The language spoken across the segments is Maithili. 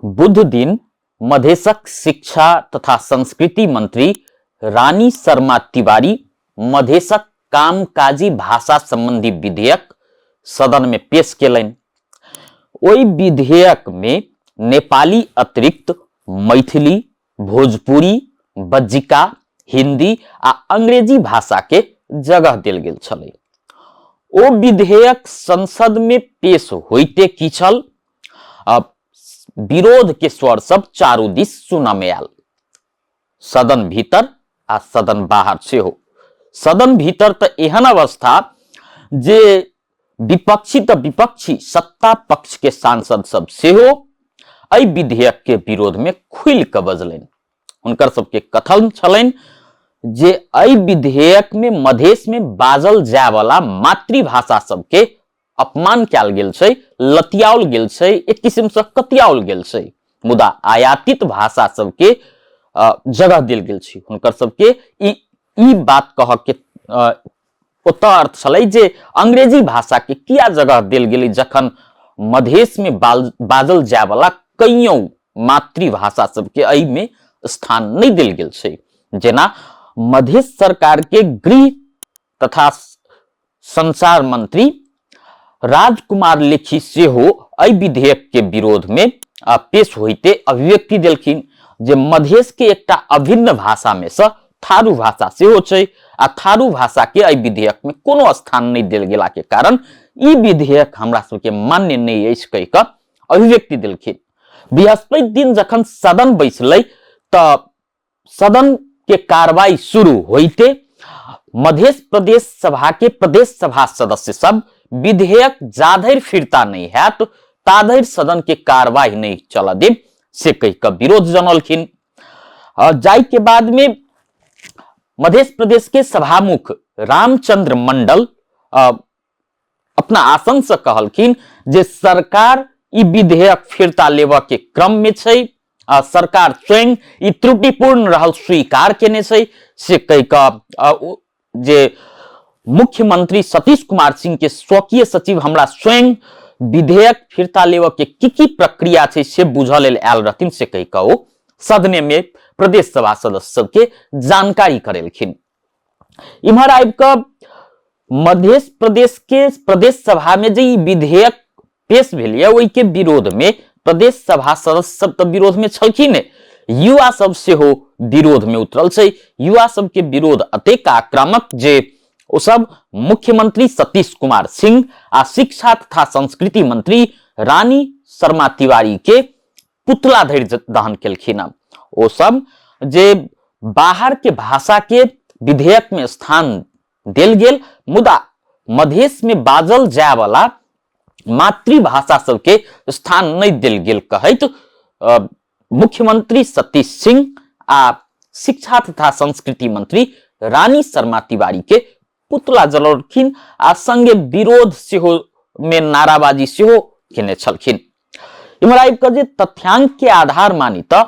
बुध दिन मधेशक शिक्षा तथा संस्कृति मंत्री रानी शर्मा तिवारी मधेशक कामकाजी भाषा संबंधी विधेयक सदन में पेश केलनि। ओहि विधेयक में नेपाली अतिरिक्त मैथिली, भोजपुरी, बज्जिका, हिंदी आ अंग्रेजी भाषा के जगह देल गेल छलै। ओ विधेयक संसद में पेश होइते की छल, विरोध के स्वर सब चारू दिस सुनऽ में आयल, सदन भीतर आ सदन बाहर सेहो। सदन भीतर तऽ एहन अवस्था जे विपक्षी तऽ विपक्षी, सत्ता पक्ष के सांसद सब सेहो एहि विधेयक के विरोध में खुलि कऽ बजलनि। हुनकर सबके कथन छलनि जे एहि विधेयक में मधेश में बाजल जाय वाला मातृभाषा सबके अपमान कयल गेल छै, लतियाओल गेल छै, एक किसिमसँ कतियाओल गेल छै, मुदा आयातित भाषा सबके जगह देल गेल छै। हुनकर सबके ई ई बात कहऽ के ओतऽ अर्थ छलै जे अंग्रेजी भाषा के किया जगह देल गेलै जखन मधेश में बाजल जायवला कईयों मातृभाषा सबके एहिमे स्थान नहि देल गेल छै। जेना मधेश सरकार के गृह तथा संचार मंत्री राजकुमार लेखी सेहो एहि विधेयक के विरोध में पेश होइते अभिव्यक्ति देलखिन जे मधेश के एकटा अभिन्न भाषा में से थारू भाषा सेहो छै आ थारू भाषा के एहि विधेयक में कोनो स्थान नहि देल गेला के कारण ई विधेयक हमरा सबके मान्य नहि अछि कहि कऽ अभिव्यक्ति देलखिन। बृहस्पति दिन जखन सदन बैसलै तऽ सदन के कार्रवाई शुरू होइते मध्य प्रदेश सभा के प्रदेश सभा सदस्य सब विधेयक जाधरि फिरता नहीं हैत ताधरि सदन के कार्रवाई नहीं चल देब से कहि कऽ विरोध जनौलखिन। जाय के बाद में मध्य प्रदेश के सभामुख रामचंद्र मंडल अपना आसन से कहलखिन जे सरकार ई विधेयक फिरता लेबऽ के क्रम में छै आ सरकार स्वयं ई त्रुटिपूर्ण रहल स्वीकार केने छै से कहि कऽ जे मुख्यमंत्री सतीश कुमार सिंह के स्वकीय सचिव हमरा स्वयं विधेयक फिरता लेबऽ के की की प्रक्रिया छै से बुझऽ लेल आयल रहथिन से कहि कऽ ओ सदने में प्रदेश सभा सदस्य सबके जानकारी करेलखिन। इम्हर आबि कऽ मध्य प्रदेश के प्रदेश सभा में जे ई विधेयक पेश भेल यऽ ओहि के विरोध में प्रदेश सभा सदस्य सब तऽ विरोध में छलखिन, युवा सब सेहो विरोध में उतरल छै। युवा सब के विरोध अतेक आक्रामक जे ओ सब मुख्यमंत्री सतीश कुमार सिंह आ शिक्षा तथा संस्कृति मंत्री रानी शर्मा तिवारी के पुतला धरि दहन केलखिन। ओ सब जे बाहर के भाषा के विधेयक में स्थान देल गेल मुदा मधेश में बाजल जाय वाला मातृभाषा सबके स्थान नहीं देल गेल कहैत मुख्यमंत्री सतीश सिंह आ शिक्षा तथा संस्कृति मंत्री रानी शर्मा तिवारी के पुतला जलौलखिन आ संगे विरोध सेहो में नाराबाजी सेहो केने छलखिन। इम्हर आबि कऽ जे तथ्यांक के आधार मानी तऽ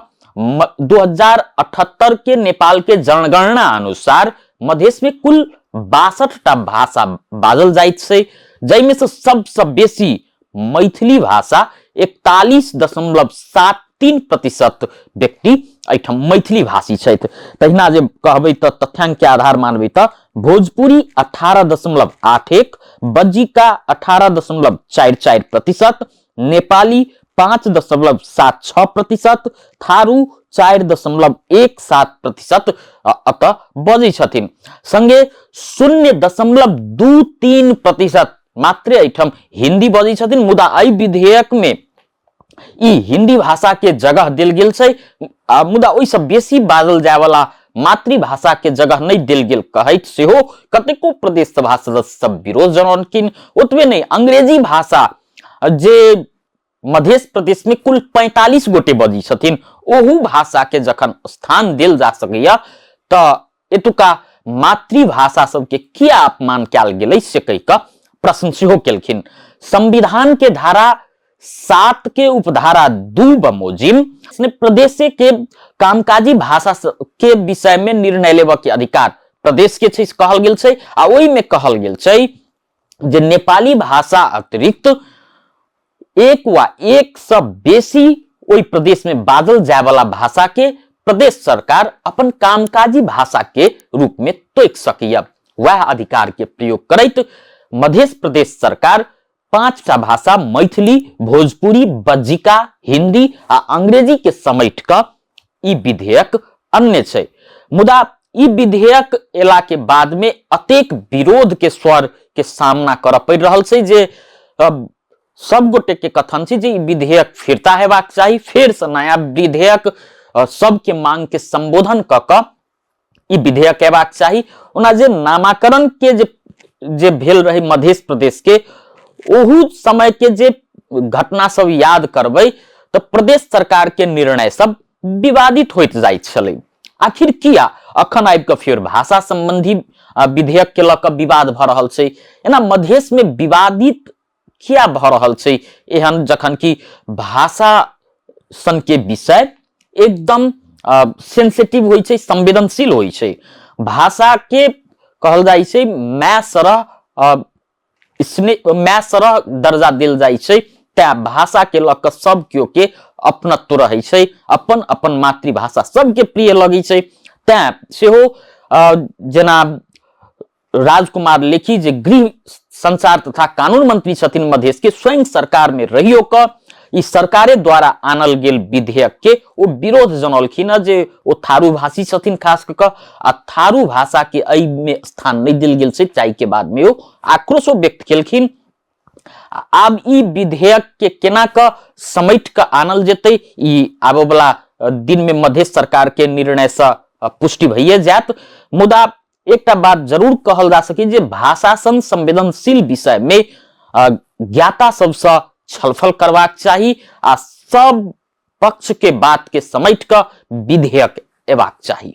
2078 के नेपाल के जनगणना अनुसार मधेश में कुल 62 टा भाषा बाजल जाइत छै, जाहिमे से सबसँ बेसी मैथिली भाषा 41.73% व्यक्ति एहिठाम मैथिली भाषी छथि। तहिना जे कहबै तऽ तथ्यांक के आधार मानबै तऽ भोजपुरी 18.81, बज्जिका 18.44%, नेपाली 5.76%, थारू 4.17% अतः बजै छथिन। संगे 0.23% मात्रे एहिठाम हिंदी बजै छथिन, मुदा एहि विधेयक में ई हिंदी भाषा के जगह देल गेल छै, मुदा ओहिसँ बेसी बाजल जायवला मातृभाषा के जगह नहि देल गेल कहैत सेहो कतेको प्रदेश सभा सदस्य सब विरोध जनौलखिन। ओतबे नहि, अंग्रेजी भाषा जे मध्य प्रदेश में कुल 45 गोटे बजै छथिन, ओहू भाषा के जखन स्थान देल जा सकैया तऽ एतुका मातृभाषा सबके किया अपमान कयल गेलै से कहि कऽ प्रश्न सेहो केलखिन। संविधान के धारा 7 के उपधारा 2 बमोजिम प्रदेश के कामकाजी भाषा के विषय में निर्णय लेबऽ के अधिकार प्रदेश के छै कहल गेल छै आ ओहि में कहल गेल छै जे नेपाली भाषा अतिरिक्त एक वा एक से बेसी ओहि प्रदेश में बाजल जाय वाला भाषा के प्रदेश सरकार अपन कामकाजी भाषा के रूप में तोकि सकैया। वएह अधिकार के प्रयोग करैत मध्य प्रदेश सरकार 5टा भाषा मैथिली, भोजपुरी, बज्जिका, हिंदी आ अंग्रेजी के समेट कऽ ई विधेयक अन्य छै। मुदा ई विधेयक एला के बाद में अतेक विरोध के स्वर के सामना करऽ पड़ि रहल छै जे सब गोटे के कथन छै जे ई विधेयक फिरता हेबाक चाही, फेर से नया विधेयक सबके मांग के संबोधन कऽ कऽ ई विधेयक अयबाक चाही। ओना जे नामाकरण के जे जे भेल रहे मध्य प्रदेश के, ओहू समय के जे घटना सब याद करबै तऽ प्रदेश सरकार के निर्णय सब विवादित होइत जाइत छलै। आखिर किया अखन आबि कऽ फेर भाषा संबंधी विधेयक के लऽ कऽ विवाद भऽ रहल छै? एना मधेश में विवादित किया भऽ रहल छै एहन, जखन कि भाषा सन के विषय एकदम सेंसिटिव होइ छै, संवेदनशील होइ छै। भाषा के कहल जाइ छै माय सरह स्नेह, माय सरह दर्जा देल जाइ छै। तैं भाषा के लऽ कऽ सब केओ के अपनत्व रहै छै, अपन अपन मातृभाषा सबके प्रिय लगै छै। तैं सेहो जेना राजकुमार लेखी जे गृह संचार तथा कानून मंत्री छथिन मधेश के, स्वयं सरकार में रहियो कऽ ई सरकारे द्वारा आनल गेल विधेयक के ओ विरोध जनौलखिन हँ, जे ओ थारू भाषी छथिन खास कऽ कऽ आ थारू भाषा के एहि में स्थान नहि देल गेल छै, ताहि के बाद में ओ आक्रोशो व्यक्त केलखिन। आब ई विधेयक के केना कऽ समेट कऽ आनल जेतै, ई आबऽ वाला दिन में मधेश सरकार के निर्णय से पुष्टि भइए जायत। मुदा एकटा बात जरूर कहल जा सकै जे भाषा सन संवेदनशील विषय में ज्ञाता सबसँ छलफल करबाक चाही आ सब पक्ष के बात के समेट कऽ विधेयक एबाक चाही।